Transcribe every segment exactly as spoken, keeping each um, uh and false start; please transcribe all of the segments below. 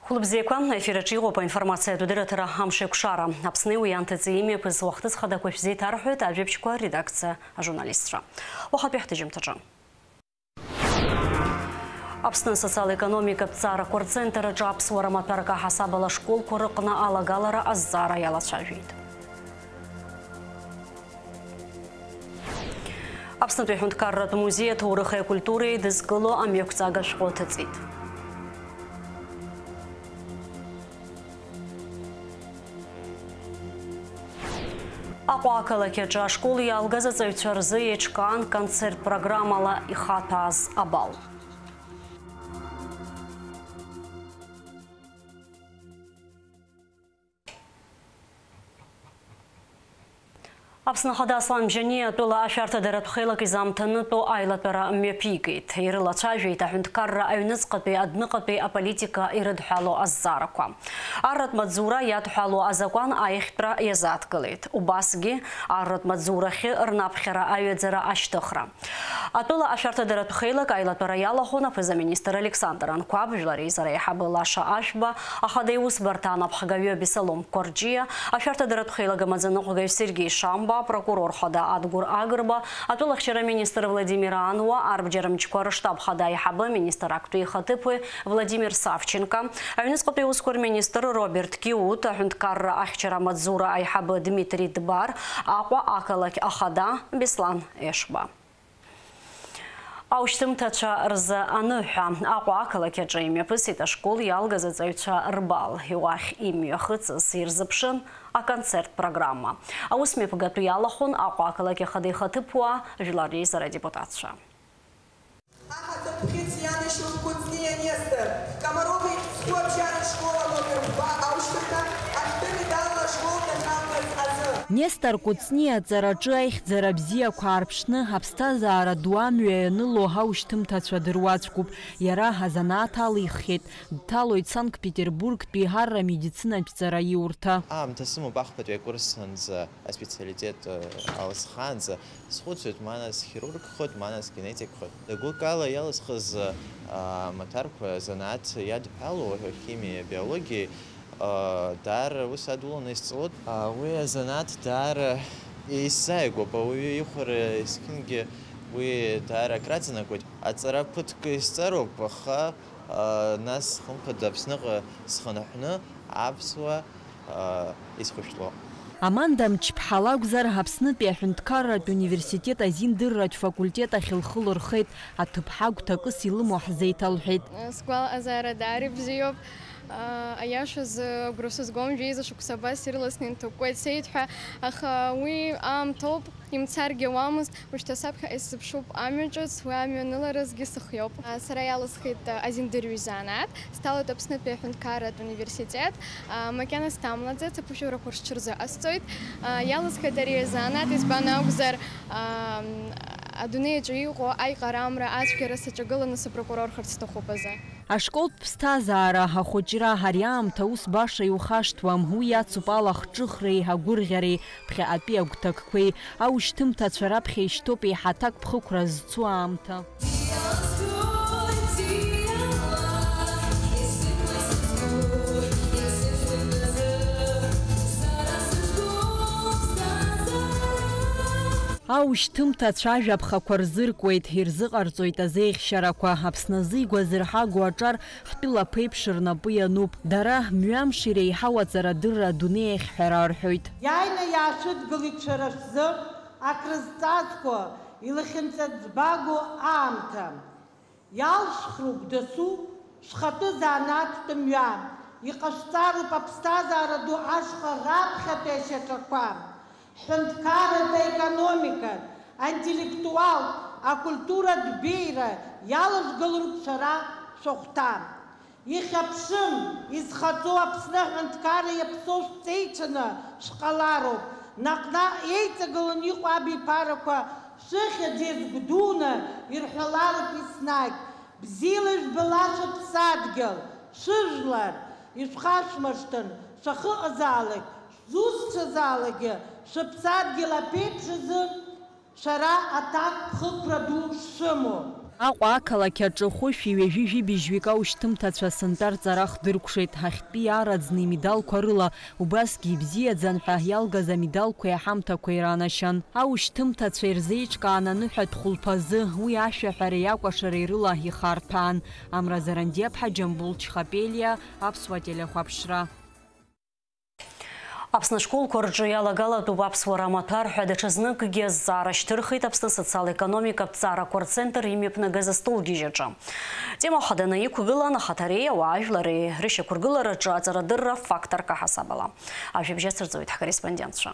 Хәылбзиақәа, аефир аҿы иҟоуп аинформациатә дырраҭара Амшеикәшара. Аԥсни уи анҭыҵи имҩаԥыз уахҭыс хадақәа шәзеиҭарҳәоит ажәабжьқәа редакциа ажурналистцәа. Уахатәи ҳҭыжьымҭаҿы. Аԥсны асоциал-економикатә ҵаарақәа рцентр аҿы аԥсуара маҭәарк аҳасабала ашколқәа рыҟны алагалара азҵаара иалацәажәеит. Аԥснытәи аҳәынҭқарратә музеи аҭоурыхи акультуреи еидызкыло амҩақәҵага шәҟәы аҭыҵит. Аҟәа ақалақь аҿы ашкол иалгаз аҵаҩцәа рзы еиҿкаан концерттә программала ихаҭәааз абал. Аԥсны Ахада Аслан Бжьаниа атәыла ашәарҭадаратә хеилак изаамҭанытәу аилатәара мҩаԥигеит. Ирылацәажәеит аҳәынҭқарра аҩныҵҟатәи адәныҟатәи аполитика ирыдҳәалоу азҵаарақәа. Арратә маҵзура иадҳәалоу азакәан аиӷьтәра иазааҭгылеит. Убасгьы арратә маҵзурахьы рнаԥхьара аҩаӡара ашьҭыхра. Атәыла ашәарҭадаратә хеилак аилатәара иалахәын аԥыза-министр Александр Анқәаб, жәлар реизара аиҳабы Лаша Ашәба, ахада иусбарҭа анапхгаҩы Бесалом Кәарҷиа, ашәарҭадаратә хеилак амаӡаныҟәгаҩ Сергеи Шамба, апрокурор хада Адгәыр Агрба, атәылахьчара министр Владимир Ануа, арбџьармчқәа рыштаб хада аиҳабы, министр актәи ихаҭыԥуаҩ Владимир Савченко, аҩныҵҟатәи аусқәа рминистр Роберт Киут, аҳәынҭқарра ахьчара амаҵзура аиҳабы Дмитри Дбар, Аҟәа ақалақь ахада Беслан Ешба. Аушьҭымҭацәа рзы аныҳәа, Аҟәа ақалақь аҿы имҩаԥысит ашкол иалгаз аҵаҩцәа рбал. Уахь имҩахыҵыз ирзыԥшын аконцерттә программа. Аус мҩаԥгатәы иалахәын Аҟәа ақалақь ахада ихаҭыԥуаа, жәлар реизара адепутатцәа. Ахаҵа бӷьыц ианашьоуп Кәыҵниа Нестор, Комарови зхәы абжьара школ аномер хәба аушьҭымҭа ахьтәы медалла ашкол дахьалгаз азы. Нестор Кәыҵниа аҵараҿы аихьӡара бзиақәа аарԥшны, аԥсҭазаара ду амҩа ианыло аушьҭымҭацәа дыруаӡәкуп. Иара азанааҭ алиххьеит, дҭалоит Санкт-Петербургтәи Ҳарра медицинатә ҵараиурҭа. Аамҭа сымоуп ахԥатәи акурс анӡа аспециалитет, э, алысхаанӡа. Схәыцуеит, ма нас хирургхоит, ма нас генетикхоит. Гәыкала иалысхыз, аа, амаҭәарқәа занааҭ иадҳәалоу, химиеи абиологиеи, аа, даара ус адуланы исҵалоит. Аа, уи азанааҭ даара исзааигәоуп, ауаҩы ихәара есқьынгьы уи даара акраҵанакуеит. Аҵара ԥыҭк исҵароуп, аха, аа, нас, хымԥада, Аԥсныҟа схынҳәны аԥсуа аа, исхәышәтәло. Аманда Мчыԥҳа лакәзар, Аԥснытәи аҳәынҭқарратә университет азиндырратә факультет ахь лхы лырхеит, аҭыԥҳа гәҭакыс илымоу ҳзеиҭалҳәеит. Сгәалаҟазаара даара ибзиоуп. Аиашазы, агәра сызгом, жәеиза шықәса абас ирласны инҭакәкәа ицеит ҳәа, аха уи аамҭоуп, имцаргьы ауамызт. Ушьҭа саԥхьаҟа исзыԥшуп амҩа ҿыц, уи амҩа аныларазгьы сыхиоуп. Сара иалысхит азиндырҩ занааҭ, сҭалоит Аԥснытәи аҳәынҭқарратә университет. Макьана сҭамлаӡац, аԥышәарақәа сҽырзыҟасҵоит. Иалысхит ари азанааҭ, избан акәзар, адунеи аҿы иҟоу аиҟарамра ацәгьара саҿагыланы сыпрокурорхарц сҭахуп азы. Ашколтә ԥсҭазаара, ахәыҷра, ари аамҭа ус баша иухашҭуам, уи иацуп алахҿыхреи агәырӷьареи, ԥхьаҟатәи агәҭакқәеи, аушьҭымҭацәа раԥхьа ишьҭоуп еиҳа аҭакԥхықәра зцу аамҭа. Аушьҭымҭацәа ажәаԥхақәа рзыркуеит, ирзыҟарҵоит азеиӷьшьарақәа, Аԥсны азы игәазырҳагоу аҿар ҳтәыла аԥеиԥш рнапы иануп. Дара мҩамш иреиҳау аҵарадырра адунеи ахь ҳәара рҳәоит. Иааины иаашәыдгылеит шәара шәзы акрызҵазкуа, илахьынҵа ӡбагоу аамҭа. Иалшәхроуп дасу шәхатәы занааҭтә мҩа, иҟашәҵароуп аԥсҭазаара ду ашҟа раԥхьатәи ашьаҿақәа. Ҳҳәынҭқарратә, аекономикатә, аинтеллектуалтә, акультуратә беиара иалажәгалароуп шәара шәахәҭа. Ихьаԥшым, изхаҵоу Аԥсны аҳәынҭқарра иаԥсоу шәҵеицәаны шәҟалароуп. Наҟ-наҟ еиҵагыланы иҟоу абиԥарақәа шәыхьӡ иазгәдуны ирҳәалароуп еснагь. Бзиала ижәбала шәыԥсадгьыл, шәыжәлар, ишәхашәмыршҭын, шәахьыҟазаалак, шәзусҭцәазаалакгьы шәыԥсадгьыл аԥеиԥш азы шәара аҭакԥхықәра ду шәымоуп. Аҟәа ақалақь аҿы хәышәи ҩажәи жәибжьҩык аушьҭымҭацәа сынтәа рҵара хдыркәшеит, ҳахьтәи иаараӡны имедалқәа рыла, убасгьы ибзиаӡан ҳәа иалгаз амедалқәеи аҳамҭақәеи раанашьан. Аушьҭымҭацәа ирзеиҿкаан аныҳәатә хәылԥазы, уи ашәаҳәареи акәашареи рыла ихарҭәаан. Амра Зарандиаԥҳа, Џьамбул Чхапелиа, Аԥсуа телехәаԥшра. Аԥсны ашколқәа рҿы иалагалатәуп аԥсуара амаҭәар ҳәа даҽазныкгьы азҵаара шьҭырхит Аԥсны асоциал-економикатә ҭҵаарақәа рцентр имҩаԥнагаз астолгьежь аҿы. Тема хаданы иқәгылан ахаҭареи ауаажәлари рышьақәыргылараҿы аҵарадырра факторк аҳасабала. Ажәабжь ацырҵоит ҳкорреспондентцәа.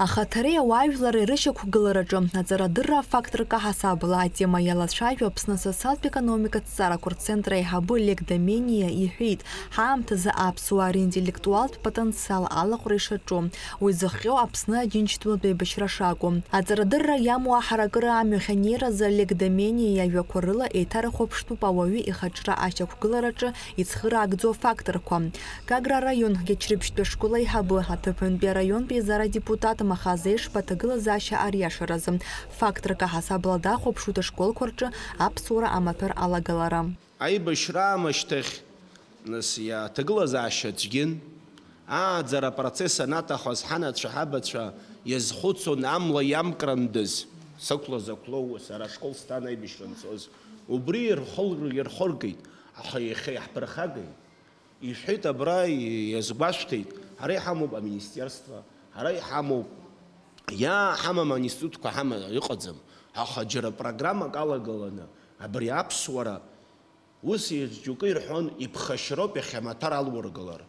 Ахаҭареи ауаажәлари рышьақәгылараҿы аҵарадырра афакторк аҳасабала атема иалацәажәо Аԥсны асоциалтә економикатә ҭҵаарақәа рцентр аиҳабы Олег Домениа иҳәеит, ҳаамҭазы аԥсуаа ринтеллектуалтә потенциал алаҟәра ишаҿу, уи зыхҟьо Аԥсны Аџьынџьтәылатә еибашьра шакәу. Аҵарадырра иамоу аҳаракыра амҩахь анеиразы Олег Домениа иажәақәа рыла еиҭарыхәаԥштәуп ауаҩы ихаҿра ашьақәгылараҿы ицхыраагӡоу афакторқәа. Гагра араион Гьачрыԥшьтәи ашкол аиҳабы, аҭыԥантәи араионтә еизара адепутат Махаз Ешба аҭагылазаашьа ариашаразы факторк аҳасабала дахәаԥшуеит ашколқәа рҿы аԥсуара амаҭәар алагалара. Аибашьра аамышьҭахь, нас, иа-, аҭагылазаашьа аӡәгьын, ааӡара апроцесс анаҭахоз ҳанацәа, ҳабацәа иазхәыцуан амла иамкрандаз, сықәлаз ақәлоу, сара ашкол сҭан аибашьра анцоз. Убри ирхыл-, ирхыргеит, аха иахьа иаҳԥырхагеит. Ишәҳәеит абра, иазгәашәҭеит, ҳара иҳамоуп аминистерство, ҳара иҳамоуп, иааҳамам аинститутқәа ҳама-, ыҟаӡам, аха џьара программак алагаланы абри аԥсуара, ус џьоукы ирҳәон, иԥхашьароуп иахьа амаҭәар алургылар.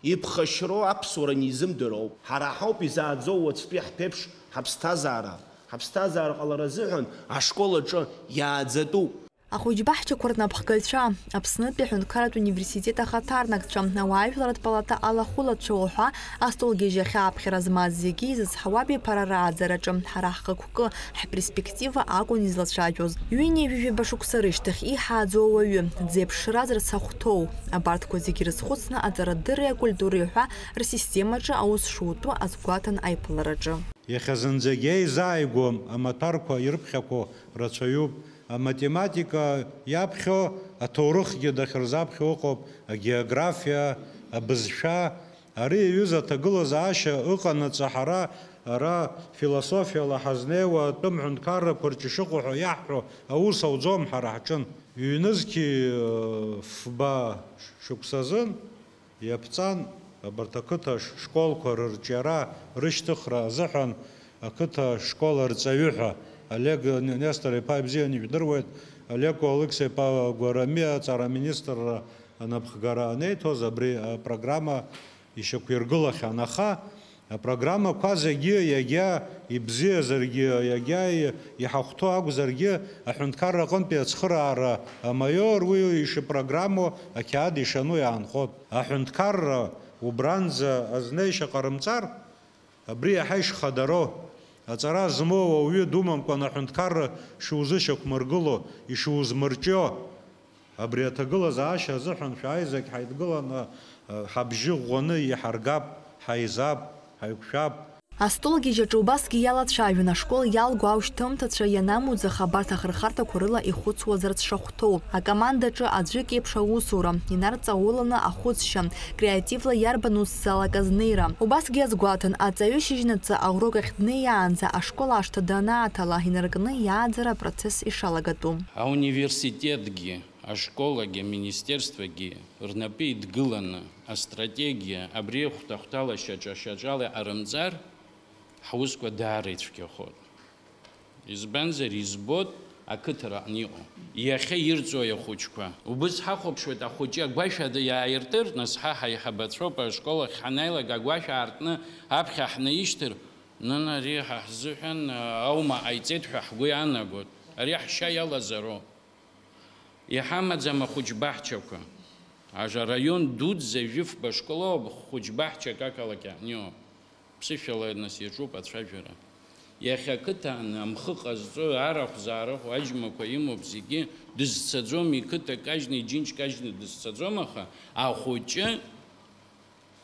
Иԥхашьароу аԥсуара анизымдыроуп. Ҳара ҳауп изааӡоу уаҵәтәи ҳԥеиԥш ҳаԥсҭазаара. Ҳаԥсҭазаара ҟалара азыҳәан ашкол аҿы иааӡатәуп. Ахәыҷбаҳчақәа рнапхгаҩцәа, Аԥснытәи аҳәынҭқарратә университет ахаҭарнакцәа, ауаажәларратә палата алахәылацәа уҳәа астолгьежь ахь ааԥхьара змаз зегьы изызҳауа абиԥара рааӡараҿы ҳара ҳхықәкы, ҳперспектива акәын излацәажәоз. Ҩынҩажәижәаба шықәса рышьҭахь иҳааӡоу ауаҩы, дзеиԥшраз рцахәҭоу, абарҭқәа зегьы рызхәыцны аҵарадырреи акультуреи ҳәа рсистемаҿы аус шутәу азгәаҭан аиԥылараҿы. Иахьа зынӡагьы еизааигәоу амаҭәарқәа ирыԥхьақәоу рацәаҩуп. Аматематика иаԥхьо аҭоурыхгьы дахьырзаԥхьо ыҟоуп, агеографиа, абызшәа. Ари аҩыза аҭагылазаашьа ыҟанаҵы ҳара ара философиала ҳазнеиуа атәым ҳәынҭқаррақәа рҿы ишыҟоу ҳәа иаҳҳәо аус ауӡом ҳара ҳҿын. Ҩнызқьи, э, фба шықәсазын. Иаԥҵан абарҭ ақыҭа ш-, школқәа рырҿиара, рышьҭыхра азыҳәан ақыҭа школ арҵаҩы ҳәа Олег Нестор-иԥа ибзианы ижәдыруеит, Олег Алықьса-иԥа Гәарамиа аҵара аминистрра анапхгара анеиҭоз абри апрограмма ишьақәиргылахьан, аха апрограммақәа зегьы, иагьа ибзиазаргьы, иагьа и-, иҳахәҭоу акәзаргьы, аҳәынҭқарра аҟынтәи ацхыраара амаиор уи ишыпрограммоу ақьаад ишану иаанхоит. Аҳәынҭқарра убранӡа азнеишьа ҟарымҵар, абри иаҳа ишхадароу, аҵара змоу ауаҩы думамкәан аҳәынҭқарра шузышьақәмыргыло, ишузмырҿио, абри аҭагылазаашьа азыҳәан шәааи зегь ҳаидгыланы, ҳабжьы ӷәӷәаны иҳаргап, ҳаизап, ҳаиқәшәап. Астолгьежь аҿы убасгьы иалацәажәон ашкол иалго аушьҭымҭацәа ианамуӡах абарҭ ахырхарҭақәа рыла ихәыцуазарц шахәҭоу. Акомандаҿы аӡәык еиԥш аусура, инарҵауланы ахәыцшьа, креативла иарбан усзаалак азнеира. Убасгьы иазгәаҭан, аҵаҩы шьыжьнаҵы аурок ахь днеиаанӡа ашкол ашҭа данааҭала, инаркны иааӡара апроцесс ишалагатәу. Ауниверситетгьы, ашколагьы, аминистерствагьы рнапы идгыланы астратегиа абри ахәҭа-хәҭала шьаҿа-шьаҿала иҟарымҵар, ҳусқәа даара ицәгьахоит. Избанзар, избоит ақыҭара аҟны иҟоу. Иахьа ирҵои ахәыҷқәа? Убыс ҳахәаԥшуеит, ахәыҷы агәашә ада иааиртыр, нас ҳа ҳаиҳабацәоуп, ашкол ахь ҳанааилак агәашә аартны аԥхьа ҳнаишьҭыр, нана, ари ҳа ҳзыҳәан аума ҟаиҵеит ҳәа ҳгәы иаанагоит. Ари ҳшьа иалазароуп. Иҳамаӡам ахәыҷбаҳчақәа. Ажа араион дуӡӡа жәыфба школоуп, хәыҷбаҳчак ақалақь аҟны иҟоуп. Ԥсышәала нас иаҿуп ацәажәара. Иахьа ақыҭан амхы ҟазҵо, арахә-заарахә аџьмақәа имоуп зегьы, дызцаӡом, иқыҭа кажьны, иџьынџь кажьны дызцаӡом, аха ахәыҷы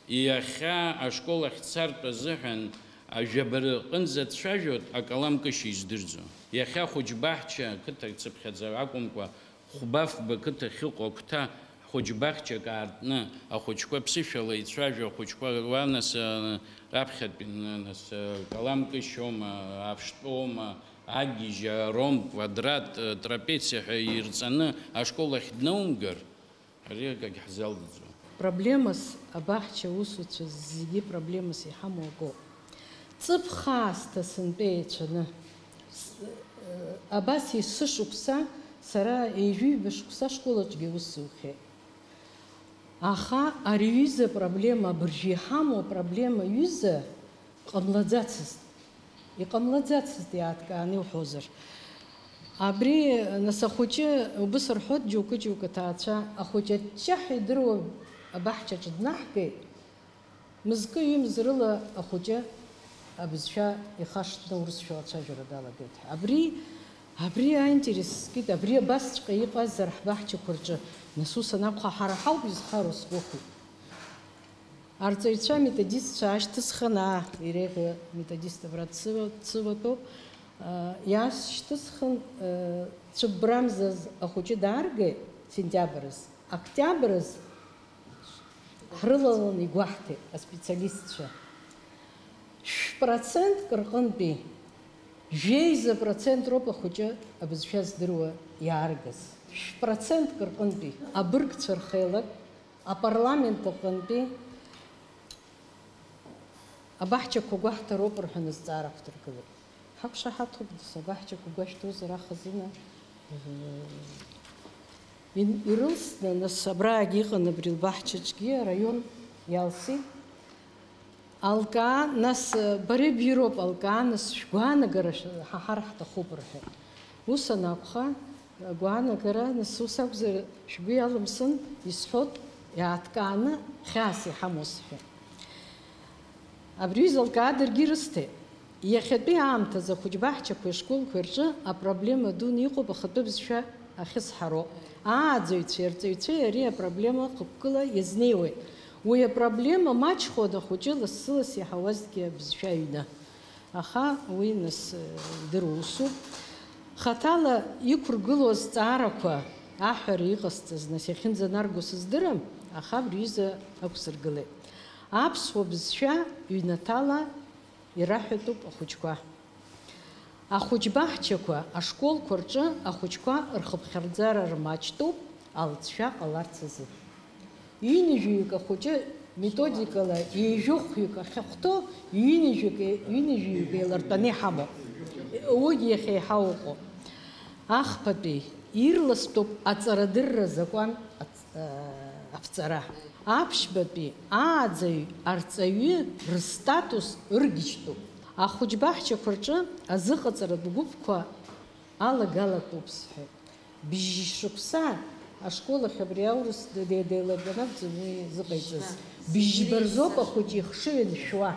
иахьа ашкол ахь дцартә азыҳәан Ажәабара аҟынӡа дцәажәоит, акалам кышьа издырӡом. Иахьа Хәыҷбаҳча ақыҭа цыԥхьаӡа акәымкәа, Хәба-фба қыҭа ахьыҟоу агәҭа хәыҷбаҳчак аартны, ахәыҷқәа ԥсышәала ицәажәо, ахәыҷқәа уа нас, а, раԥхьатәи, н-, нас, а, калам кышьоума, аԥштәоума, агьежь, аромб, квадрат, а, трапециа ҳәа ирҵаны ашкол ахь днаумгар, ари акагь ҳзалҵӡом. Проблемас абаҳча аусуцәа зегьы проблемас иҳамоу акоуп. Ҵыԥх аасҭа сынтәа еицәаны, с-, э, абас есышықәса, сара ҩажәи ҩба шықәса ашкол аҿгьы аус зухьеит. Аха ари ҩыза проблема, абыржәы иҳамоу апроблема ҩыза ҟамлаӡацызт. Иҟамлаӡацызт, иааҭкааны иуҳәозар. Абри, нас, ахәыҷы, убыс рҳәоит џьоукы-џьоукы аҭаацәа, ахәыҷы аччаҳәа идыруа абаҳчаҿы днаҳгеит. Мызкы-ҩымз рыла ахәыҷы абызшәа ихашҭны урысшәала ацәажәара далагеит ҳәа. Абри, абри аинтерес скит, абри абасҵәҟьа иҟазар ҳбаҳчақәа рҿы, нас ус анакәха, ҳара ҳауп изхароу сгәахәит. Арҵаҩцәа методистцәа аашьҭысхын, аа, иреиӷьу методист абра дсыва-, дсыватәоуп, аа, иаашьҭысхын, э, цәыббрамзаз ахәыҷы дааргеит сентиабрыз, октиабрыз ҳрылаланы игәаҳҭеит аспециалистцәа. Шә-процентк рҟынтәи, жәеиза процент роуп ахәыҷы абызшәа здыруа иааргаз. Шә-процентк рҟынтәи абыргцәа рхеилак, апарламент аҟынтәи абаҳчақәа гәаҳҭароуп рҳәаны зҵаара ақәдыргылеит. Ҳақәшаҳаҭуп, нас, абаҳчақәа гәашәҭозар ахазына, ин-, ирылсны, нас, абраагьы иҟан абри лбаҳчаҿгьы араион иалсит. Алкаа, нас, бара ибироуп, алкаа, нас, шәгәаанагара шә-, ҳаҳар ҳҭахуп рҳәеит. Ус анакәха, агәаанагара, нас, ус акәзар, шәгәы иалымсын, исҳәот, иааҭкааны хьаас иҳамоу сҳәеит. Абри ҩыза алкаа даргьы ирысҭеит. Иахьатәи аамҭазы ахәыҷбаҳчақәеи ашколқәеи рҿы апроблема дуны иҟоуп ахатәы бызшәа ахьысҳароу. Ааӡаҩцәеи арҵаҩцәеи ари апроблема хықәкыла иазнеиуеит. Уи апроблема маҷхоит ахәыҷы лассы-ласс иаҳауазҭгьы абызшәа аҩны. Аха уи, нас, идыруа усуп. Хаҭала иқәыргылоу азҵаарақәа аҳәара иҟасҵаз, нас, иахьынӡанарго сыздырам, аха абри ҩыза ақәсыргылеит. Аԥсуа бызшәа ҩнаҭала ираҳәатәуп ахәыҷқәа. Ахәыҷбаҳчақәа, ашколқәа рҿы ахәыҷқәа рхыԥхьаӡара рмаҷтәуп, алҵшәа ҟаларц азы. Ҩынҩажәаҩык ахәыҷы методикала ҩажәохәҩык ахьахәҭоу, ҩынҩажәаҩык, ҩынҩажәаҩык еилартәаны иҳамоуп. Уигьы иахьа еиҳа ыҟоуп. Ахԥатәи ирластәуп аҵарадырра азакәан аҵ-, аԥҵара. Аԥшьбатәи ааӡаҩ арҵаҩы рыстатус ыргьежьтәуп. Ахәыҷбаҳчақәа рҿы азыҟаҵаратә гәыԥқәа алагалатәуп сҳәеит. Бжьшықәса ашкол ахь абри аурыс де-, де-, деилатәаны акәӡам уи зыҟаиҵаз. Бжьба рзоуп ахәыҷы ихшыҩ аншәуа.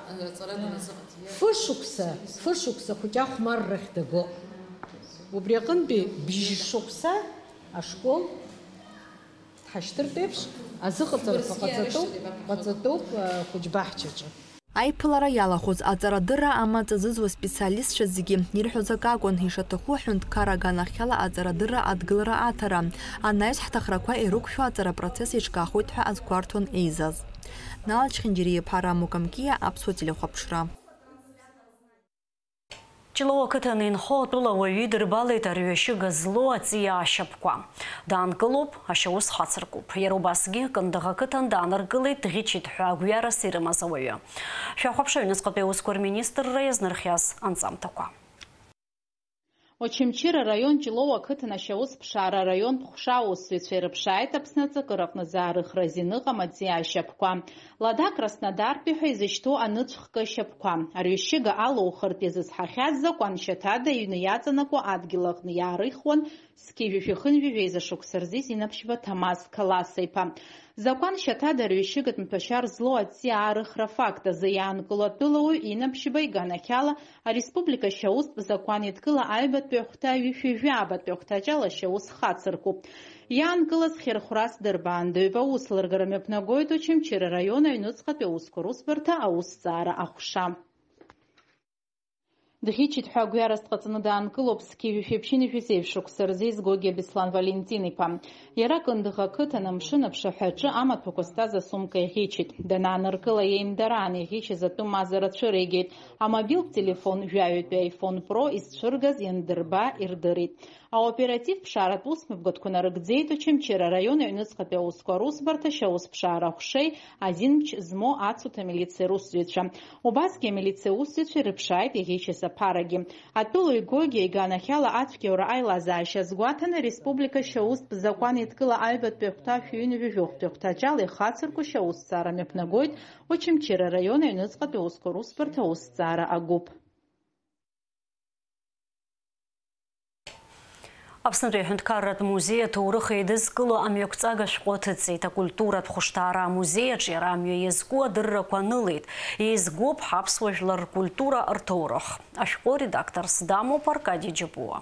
Фышықәса, фышықәса ахәыҷы ахәмаррахь даго. Убри аҟынтәи бжьшықәса ашкол дҳашьҭыртә еиԥш, азыҟаҵарақәа ҟаҵатәуп, ҟаҵатәуп, а, хәыҷбаҳчаҿы. Аиԥылара иалахәыз аҵарадырра амаҵ азызуа специалистцәа зегьы ирҳәоз акы акәын, ишаҭаху аҳәынҭқарра аганахьала аҵарадырра адгылара аҭара. Анаҩс ҳҭахрақәа ирықәшәо аҵара процесс еиҿкаахоит ҳәа азгәарҭон еизаз. Нала Чхинџьариа-иԥа Рамо Камкиа, Аԥсуа телехәаԥшра. Ҷлоу ақыҭан инхо атәыла ауаҩы идырбалеит арҩашьыга злоу аҵиаа ашьапқәа. Даанкылоуп, ашьаус хацыркуп. Иара убасгьы Кындыӷ ақыҭан дааныркылеит, дӷьычит ҳәа агәҩарас ирымаз ауаҩы. Шәахәаԥш аҩныҵҟатәи аусқәа рминистрра иазнырхиаз анҵамҭақәа. Очамчыра араион Ҷлоу ақыҭан ашьаус ԥшаара араионтә ҟәша аусзуҩцәа ирыԥшааит Аԥсны аҵакыраҟны заарыхра азин ыҟам аҵиаа ашьапқәа. Лада Краснодартәи ҳәа изышьҭоу аныцәхкы ашьапқәа. Арҩашьыга алоухыртә иазызҳахьаз Закәан Шьаҭада иҩны иаҵанакуа адгьыл аҟны иаарыхуан зқьи жәшәи хынҩажәи жәеиза шықәса рзы Зинаԥшьба Ҭамаз Қалас-иԥа. Закәан Шьаҭада арҩашьыгатә маҭәашьар злоу аҵиаа аарыхра афакт азы иаанкыло атәылауаҩ Инаԥшьба иганахьала ареспублика ашьаустә закәан еидкыла аҩбатәи ахәҭа ҩышәи жәабатәи ахәҭаҷ ала ашьаус хацыркуп. Иаанкылаз хьырхәрас дырбаандаҩуп аус лыргара мҩаԥнагоит Очамчыра араион аҩнуҵҟатәи аусқәа русбарҭа аусҭҵаара аҟәша. Дӷьычит ҳәа агәҩарас дҟаҵаны даанкылоуп зқьи жәшәи ԥшьынҩажәи зеижә шықәса рзы изгогьы Беслан Валентин-иԥа. Иара Кындыӷ ақыҭан амшын аԥшаҳәаҿы амаҭәақәа зҭаз асумка иӷьычит. Данааныркыла, еимдараан иӷьычыз атәы мазара цәыригеит. Амобилтә телефон жәаҩатәи iPhone Pro изцәыргаз иандырба ирдырит. Аоператив ԥшааратә усмҩаԥгатәқәа нарыгӡеит Очамчыра араион аҩныҵҟатәи аусқәа русбарҭа шьаусԥшаара аҟәшеи азинмч змоу ацуҭа милициа русзуҩцәа. Убасгьы амилициа усзуҩцәа ирыԥшааит иӷьычыз аԥарагьы. Атәылауаҩ Гогиа иганахьала ацәгьаура аилазаашьа азгәаҭаны, ареспублика шьаустә закәан еидкыла аҩбатәи ахәҭа шәи ҩынҩажәи жәохәтәи ахәҭаҷ ала ихацырку шьаусҭҵаара мҩаԥнагоит Очамчыра араион аҩныҵҟатәи аусқәа русбарҭа аусҭҵаара агәыԥ. Аԥснытәи аҳәынҭқарратә музеи аҭоурых еидызкыло амҩақәҵага шәҟәы аҭыҵит. Акультуратә хәышҭаара амузеи аҿы иара амҩа иазку адыррақәа анылеит. Еизгоуп ҳаԥсуа жәлар ркультура рҭоурых. Ашәҟәы редакторс дамоуп Аркади Џьапуа.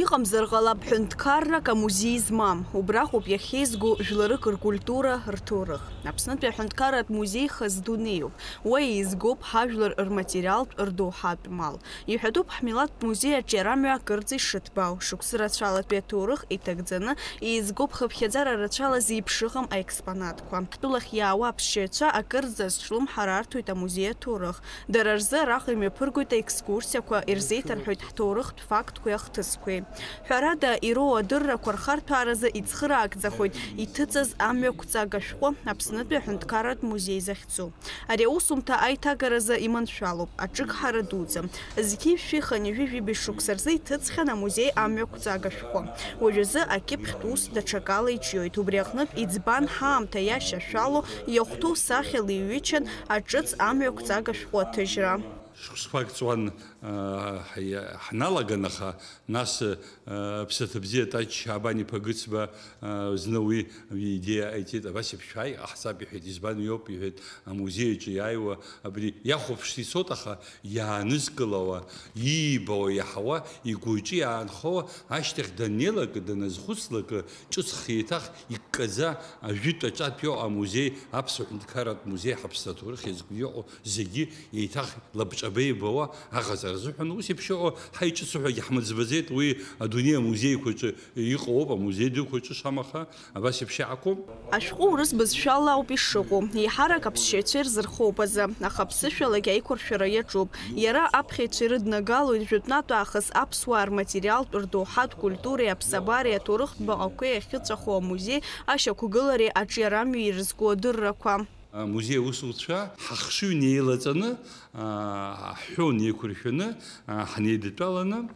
Иҟамзар ҟалап ҳәынҭқаррак амузеи змам. Убраҟоуп иахьеизго жәларык ркультура, рҭоурых. Аԥснытәи аҳәынҭқарратә музеи хаз дунеиуп. Уа еизгоуп ҳажәлар рматериалтә, рдоуҳатә мал. Иҳәатәуп ҳмилаҭтә музеи аҿиарамҩа акырӡа ишыҭбаау. Шықәсы рацәалатәи аҭоурых иҭагӡаны, еизгоуп хыԥхьаӡара рацәала зеиԥшыҟам аекспонатқәа. Ҳтәылахь иаауа аԥсшьаҩцәа акырӡа азҿлымҳара арҭоит амузеи аҭоурых. Дара рзы араҟа имҩаԥыргоит аекскурсиақәа, ирзеиҭарҳәоит ҳҭоурыхтә фактқәеи ахҭысқәеи. Ҳәарада, ироуа адыррақәа рхарҭәааразы ицхыраагӡахоит иҭыҵыз амҩақәҵага шәҟәы Аԥснытәи аҳәынҭқарратә музеи захьӡу. Ари аусумҭа аиҭагаразы иманшәалоуп, аҿыгҳара дуӡӡам. Зқьи жәшәи хынҩажәи жәибжь шықәса рзы иҭыҵхьан амузеи амҩақәҵага шәҟәы. Уажәазы акьыԥхьтә ус даҽакала иҿиоит. Убри аҟнытә, иӡбан ҳаамҭа иашьашәало, иахәҭоу сахьала иҩычан аҿыц амҩақәҵага шәҟәы аҭыжьра. Шықәсқәак ҵуан, аа, ҳаи-, ҳналаган, аха нас, аа, Ԥсаҭа бзиа Таҷ Шьаабан-иԥа Гыцба, аа, зны уи идеиа ҟаиҵеит, абас еиԥш шәааи, иҟаҳҵап, иҳәеит. Избан, иоуп, иҳәеит, амузеи аҿы иааиуа, абри иахәаԥшны ицоит, аха иаанызкылауа, иибауа, иаҳауа, игәы-иҿы иаанхауа, ашьҭахь даннеилак, даназхәыцлак, ҿыцха еиҭах иккаӡа, ажәытә аҿатә иоуа амузеи, Аԥсуа ҳәынҭқарратә музеи, ҳаԥсны аҭоурых иазку иҟоу зегьы еиҭах лабҿаба еибауа аҟаҵара азыҳәан, ус еиԥш иҟоу ҳаиҿыцу ҳәагьы ҳмыӡбаӡеит, уи адунеи амузеиқәаҿы иҟоуп, амузеи дуқәа рҿы шамаха, абас еиԥш иаақәоуп. Ашәҟәы урыс бызшәала ауп ишыҟоу, еиҳарак аԥсшьаҩцәа ирзырхоуп азы, аха ԥсышәалагьы аиқәыршәара иаҿуп. Иара аԥхьаҩцәа ирыднагалоит жәытәнатә аахыс аԥсуаа рматериалтә, рдоуҳатә, культуреи аԥсабареи аҭоурыхтә баҟақәеи ахьыҵәаху амузеи ашьақәгылареи аҿиарамҩеи ирызку адыррақәа. Амузеи аусуцәа ҳахшыҩ неилаҵаны, аа, ҳҳәоу неиқәыршәаны, аа, ҳнеидтәаланы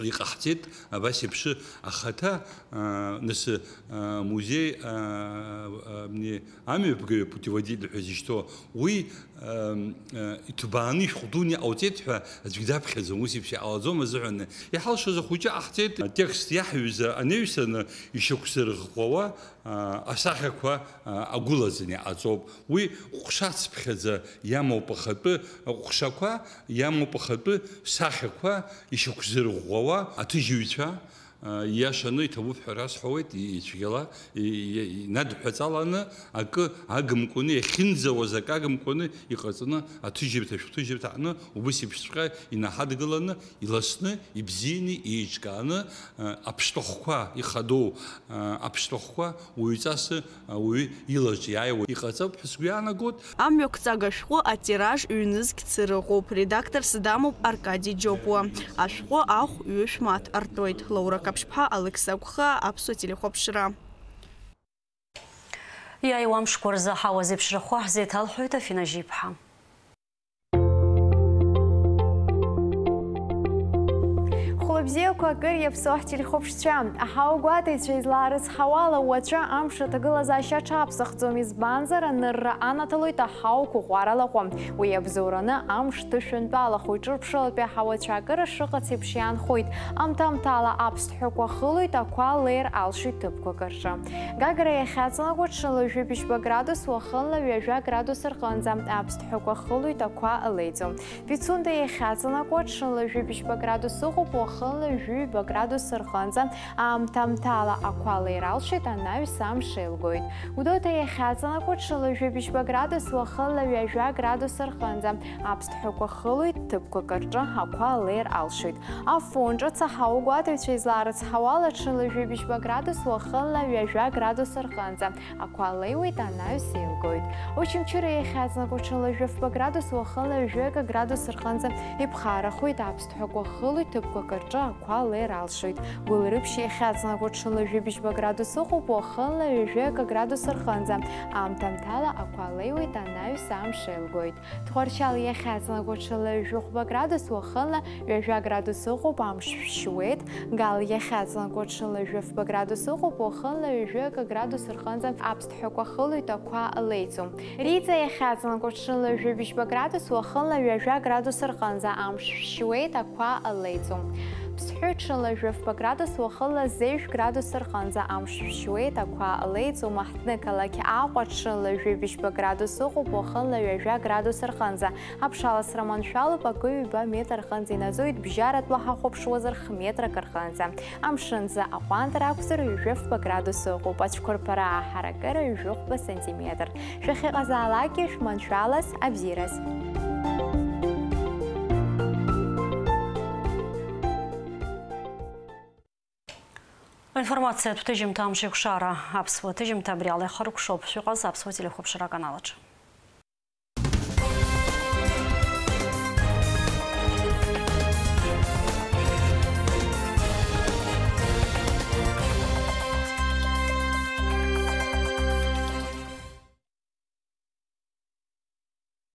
иҟаҳҵеит абас еиԥш ахаҭа, аа, нас, аа, музеи, аа, аа, амҩаԥгаҩы, путеводитель ҳәа зышьҭоу, уи, аа, аа, иҭбааны ишәҟә дуны иҟауҵеит ҳәа аӡәгьы даԥхьаӡом, ус еиԥш иҟалаӡом азыҳәан. Иҳалшоз ахәыҷы ҟаҳҵеит, атекст иаҳҩыз анаҩсаны ишьақәзырӷәӷәауа, аа, асахьақәа, аа, агәылаӡаны иҟаҵоуп. Уи ҟәша цыԥхьаӡа иамоуп ахатәы ҟәшақәа, иамоуп ахатәы сахьақәа ишьақәзырӷәӷәауа аҭыжьыҩцәа, аа, ииашаны иҭабуп ҳәа расҳәауеит, ицәгьала, и-, и-, инадҳәаҵаланы акы агымкәаны, иахьынӡауаз акы агымкәаны иҟаҵаны аҭыжьырҭа, шәҟәҭыжьырҭа аҟны убыс еиԥшҵәҟьа инаҳадгыланы, иласны, ибзианы, еиҿкааны, а, аԥштәахәқәа ихадоу, а, аԥштәахәқәа уаҩҵас ауаҩы илаҿ иааиуа иҟаҵоуп ҳәа сгәы иаанагоит. Амҩақәҵага шәҟәы атираж ҩнызқь цыра ыҟоуп, редакторс дамоуп Аркади Џьопуа. Ашәҟәы ахә ҩышә мааҭ артуеит. Лаура Каԥшьԥҳа, Алықьса Гәхаа, Аԥсуа телехәаԥшра. Иааиуа амшқәа рзы аҳауа зеиԥшрахо ҳзеиҭалҳәоит Афина Жьиԥҳа. Хәлыбзиақәа акыр иаԥсоу ҳтелехәаԥшцәа, аҳауагәаҭаҩцәа излаарыцҳауала, уаҵәы амш аҭагылазаашьа аҽаԥсахӡом, избанзар, анырра анаҭалоит аҳауа қәыӷәӷәара лаҟәы. Уи иабзоураны амш ҭышәынтәалахоит, ҿырԥшылатәи аҳауацәа акыр ашыҟац еиԥш иаанхоит, амҭа-амҭала аԥсҭҳәақәа хылоит, ақәа леир алшоит ҭыԥқәак рҿы. Гагра иахьаҵанакуа ҽынла жәибжьба градус, уахынла ҩажәа градус рҟынӡа аԥсҭҳәақәа хылоит, ақәа леиӡом. Пицунда иахьаҵанакуа ҽынла жәибжьба градус ыҟоуп, уахынла Ҩба градус рҟынӡа, аамҭа-аамҭала ақәа леир алшоит, анаҩс амш еилгоит. Гәдоуҭа иахьаҵанакуа ҽыла жәибжьба градус, уахынла ҩажәа градус рҟынӡа, аԥсҭҳәақәа хылоит, ҭыԥқәак рҿы ақәа леир алшоит. Афон ҿыц аҳауа гәаҭаҩцәа излаарыцҳауала, ҽыла жәибжьба градус, уахынла ҩажәа градус рҟынӡа, ақәа леиуеит, анаҩс еилгоит. Очамчыра иахьаҵанакуа ҽыла жәафба градус, уахынла ҩажәа градус рҟынӡа иԥхарахоит, аԥсҭҳәақәа хылоит, ҭыԥқәак рҿы ақәа леир алшоит. Гәылрыԥшь иахьаҵанакуа ҽыла жәибжьба градус ыҟоуп, уахынла ҩажәа градус рҟынӡа, аамҭа-аамҭала ақәа леиуеит, анаҩс амш еилгоит. Тҟәарчал иахьаҵанакуа ҽыла жәохәба градус, уахынла ҩажәа градус ыҟоуп, амш шәшьуеит. Гал иахьаҵанакуа ҽыла жәафба градус ыҟоуп, уахынла ҩажәа градус рҟынӡа аԥсҭҳәақәа хылоит, ақәа леиӡом. Риҵа иахьаҵанакуа ҽыла жәибжьба градус, уахынла ҩажәа градус рҟынӡа амш шәшьуеит, ақәа леиӡом. Ԥсҳәы ҽыла жәафба градус, уахынла зеижә градус рҟынӡа амш шәшьуеит, ақәа леиӡом. Аҳҭнықалақь Аҟәа ҽыла жәибжьба градус ыҟоуп, уахынла ҩажәа градус рҟынӡа. Аԥшаласра маншәалоуп, акы ҩба метр рҟынӡа инаӡоит, бжьаратәла ҳахәаԥшуазар х-метрак рҟынӡа. Амшынӡы аҟәандара акәзар ҩажәа фба градус ыҟоуп, ацәқәырԥара аҳаракыра ҩажәа хәба сантиметр. Шәахьыҟазаалакгьы шәманшәалаз, абзиараз. Аинформациатә ҭыжьымҭа амш еиқәшара. Аԥсуа ҭыжьымҭа абри ала ихыркәшоуп. Шәыҟаз Аԥсуа телехәаԥшра аканал аҿы.